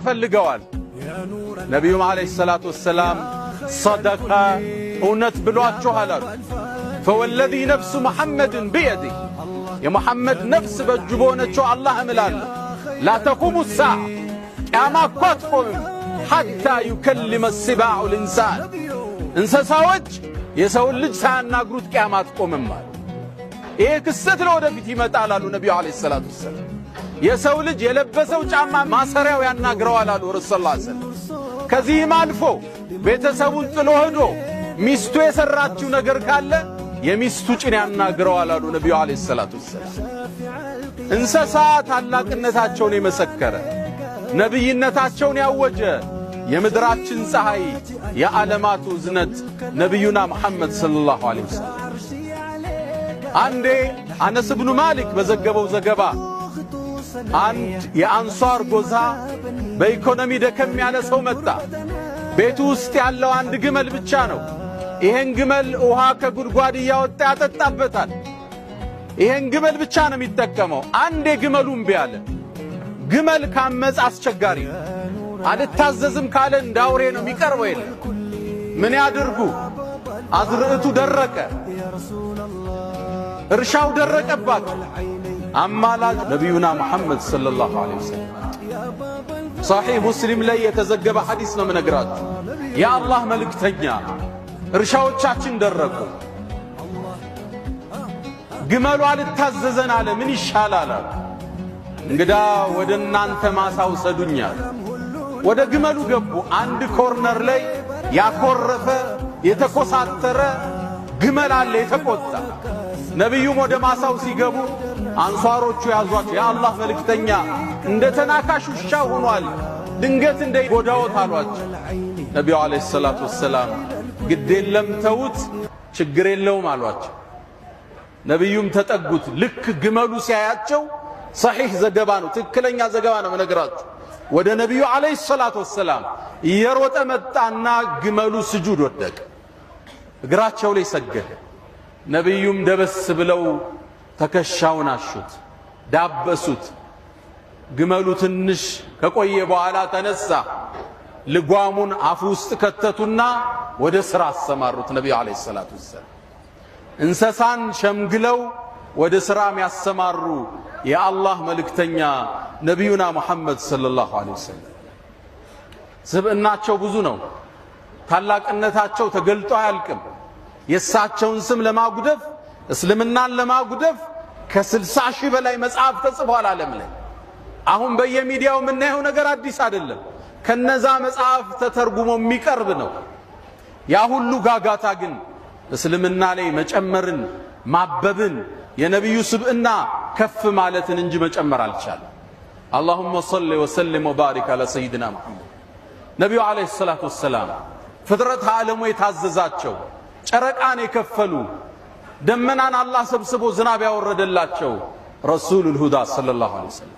ፈልገዋል። ነቢዩም ዓለይሂ ሰላቱ ወሰላም صدق እውነት ብሏችኋል አሉ። فوالذي نفس محمد بيده የሙሐመድ ነፍስ በእጁ በሆነችው አላህ እምላለሁ፣ لا تقوم الساعة ቅያማ እኮ አትቆምም፣ حتى يكلم السباع الإنسان እንስሳዎች የሰውን ልጅ ሳያናግሩት ቅያማ አትቆምም አሉ። ይሄ ክስተት ለወደፊት ይመጣል አሉ ነቢዩ ዓለይሂ ሰላቱ ወሰላም። የሰው ልጅ የለበሰው ጫማ ማሰሪያው ያናግረዋል አሉ ረሱል ሰለላሁ ዐለይሂ ወሰለም። ከዚህም አልፎ ቤተሰቡን ጥሎ ሄዶ ሚስቱ የሰራችው ነገር ካለ የሚስቱ ጭን ያናግረዋል አሉ ነቢዩ ዓለይሂ ሰላቱ ወሰላም። እንስሳ ታላቅነታቸውን የመሰከረ፣ ነቢይነታቸውን ያወጀ የምድራችን ፀሐይ፣ የዓለማቱ እዝነት ነቢዩና መሐመድ ሰለላሁ ዐለይሂ ወሰለም። አንዴ አነስ ብኑ ማሊክ በዘገበው ዘገባ አንድ የአንሷር ጎሳ በኢኮኖሚ ደከም ያለ ሰው መጣ። ቤቱ ውስጥ ያለው አንድ ግመል ብቻ ነው። ይሄን ግመል ውሃ ከጉድጓድ እያወጣ ያጠጣበታል። ይሄን ግመል ብቻ ነው የሚጠቀመው። አንዴ ግመሉ እምቢ አለ። ግመል ካመፅ አስቸጋሪ ነው። አልታዘዝም ካለ እንደ አውሬ ነው የሚቀርበው። የለም ምን ያድርጉ? አዝርዕቱ ደረቀ፣ እርሻው ደረቀባቸው። አማላጅ ነቢዩና መሐመድ ሰለላሁ ዐለይሂ ወሰለም። ሰሒህ ሙስሊም ላይ የተዘገበ ሐዲስ ነው የምነግራችሁ። የአላህ መልእክተኛ፣ እርሻዎቻችን ደረቁ፣ ግመሉ አልታዘዘን አለ፣ ምን ይሻላል አሉ። እንግዳ ወደ እናንተ ማሳ ውሰዱኛል። ወደ ግመሉ ገቡ። አንድ corner ላይ ያኮረፈ የተኮሳተረ ግመል አለ፣ የተቆጣ። ነቢዩም ወደ ማሳው ሲገቡ አንሷሮቹ ያዟቸው። የአላህ መልእክተኛ፣ እንደ ተናካሽ ውሻ ሆኗል፣ ድንገት እንደ ጎዳዎት አሏቸው። ነቢዩ ዓለይሂ ሰላቱ ወሰላም ግድ የለም ተዉት፣ ችግር የለውም አሏቸው። ነቢዩም ተጠጉት። ልክ ግመሉ ሲያያቸው፣ ሰሒህ ዘገባ ነው፣ ትክክለኛ ዘገባ ነው መነግራችሁ። ወደ ነቢዩ ዓለይሂ ሰላቱ ወሰላም እየሮጠ መጣና ግመሉ ስጁድ ወደቀ፣ እግራቸው ላይ ሰገደ። ነቢዩም ደበስ ብለው ትከሻውን አሹት፣ ዳበሱት። ግመሉ ትንሽ ከቆየ በኋላ ተነሳ። ልጓሙን አፉ ውስጥ ከተቱና ወደ ሥራ አሰማሩት። ነቢዩ ዓለይሂ ሰላቱ ወሰላም እንስሳን ሸምግለው ወደ ሥራ የሚያሰማሩ የአላህ መልእክተኛ ነቢዩና ሙሐመድ ሰለላሁ ዐለይሂ ወሰለም። ስብዕናቸው ብዙ ነው። ታላቅነታቸው ተገልጦ አያልቅም። የእሳቸውን ስም ለማጉደፍ፣ እስልምናን ለማጉደፍ ከ60,000 በላይ መጽሐፍ ተጽፏል ዓለም ላይ። አሁን በየሚዲያው የምናየው ነገር አዲስ አይደለም። ከነዛ መጽሐፍ ተተርጉሞ የሚቀርብ ነው። ያ ሁሉ ጋጋታ ግን እስልምና ላይ መጨመርን፣ ማበብን፣ የነቢዩ ስብዕና ከፍ ማለትን እንጂ መጨመር አልቻለም። اللهم صل وسلم وبارك على سيدنا محمد። ነቢዩ ዓለይሂ ሰላቱ ወሰላም ፍጥረት ዓለሙ የታዘዛቸው፣ ጨረቃን የከፈሉ፣ ደመናን አላህ ሰብስቦ ዝናብ ያወረደላቸው ረሱሉል ሁዳ ሰለላሁ ዐለይሂ ወሰለም።